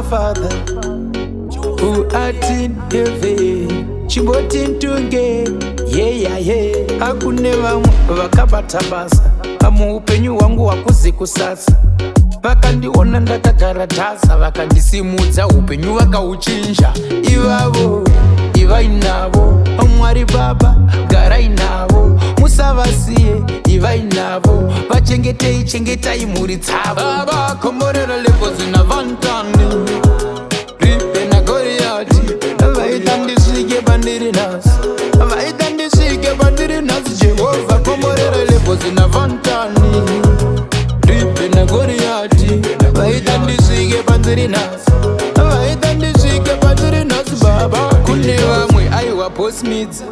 Father who art in heaven, chimboti ntunge yeyaye. Hakune vamwe vakabata basa muupenyu hwangu hakuzi kusasa. Vakandiona ndakagara dhasa, vakandisimudza, upenyu vakauchinja. Ivavo ivai navo, Mwari Baba, garai navo, musavasiye, ivai navo, vachengetei, chengetai mhuri dzavo. Baba, komborera Levels naVantani, Ripe naGoriati, vaita ndisvike pandiri nhasi, vaita ndisvike pandiri nhasi. Jehovha, komborera Levels naVantani, Ripe naGoriati, vaita ndisvike pandiri nhasi, vaita ndisvike pandiri nhasi. Baba, kune vamwe, aiwa, Bosmits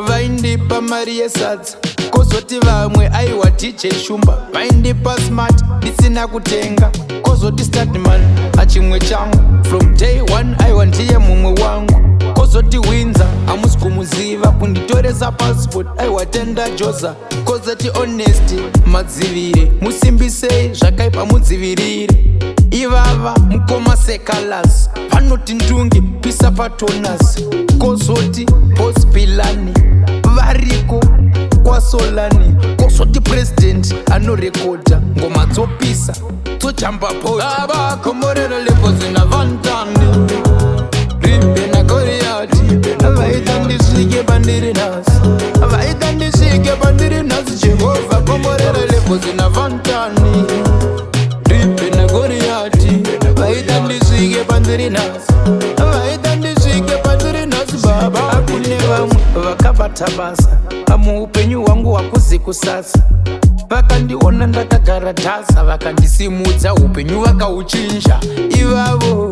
vaindipa mari yesadza, kozoti vamwe, aiwa, DJ Shumba vaindipa smart ndisina kutenga, kozoti Stadman achimwe changu from day one, aiwa, ndiye mumwe wangu, kozoti Winza, hamusi kumuziva, kunditoresa passport, aiwa, tenda Joza, kozoti Honest Madzivire, musimbisei, zvakaipa mudzivirire. Ivava mukoma Sekalas vanoti ndunge pisa patonas, kozoti Bospilani variko kwaSolani, kozoti President anorekodha ngoma dzopisa dzojamba bota. Baba, komborera Levels naVantani, Ripe naGoriati, vaita ndisvike pandiri nhasi, vaita ndisvike pandiri nhasi. Jehovha, komborera Levels naVantani, Ripe naGoriati, vaita ndisvike pandiri nhasi, vaita ndisvike pandiri nhasi. Baba, kune vamwe vakabata basa muupenyu hwangu hakuzi kusasa. Vakandiona ndakagara dhasa, vakandisimudza, upenyu vakauchinja. Ivavo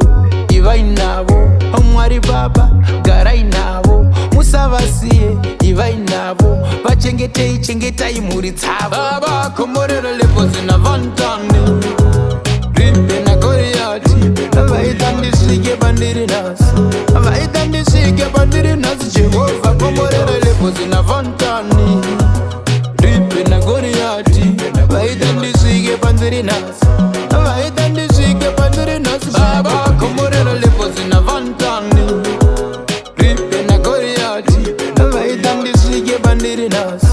ivai navo, Mwari Baba, garai navo, musavasiye, ivai navo, vachengetei, chengetai mhuri dzavo. Baba, komborera Levels naVantani, Ripe naGoriati, vaita ndisvike pandiri nhasi, vaita ndisvike pandiri nhasi. Jehovha, komborera Levels naVantani, Ripe naGoriati, vaita ndisvike pandiri nhasi, vaita ndisvike pandiri nhasi. Baba, komborera Levels naVantani, Ripe naGoriati, vaita ndisvike pandiri nhasi,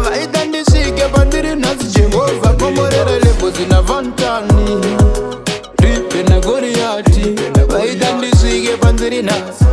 vaita ndisvike pandiri nhasi. Jehovha, komborera Levels naVantani, Ripe naGoriati, vaita ndisvike pandiri nhasi.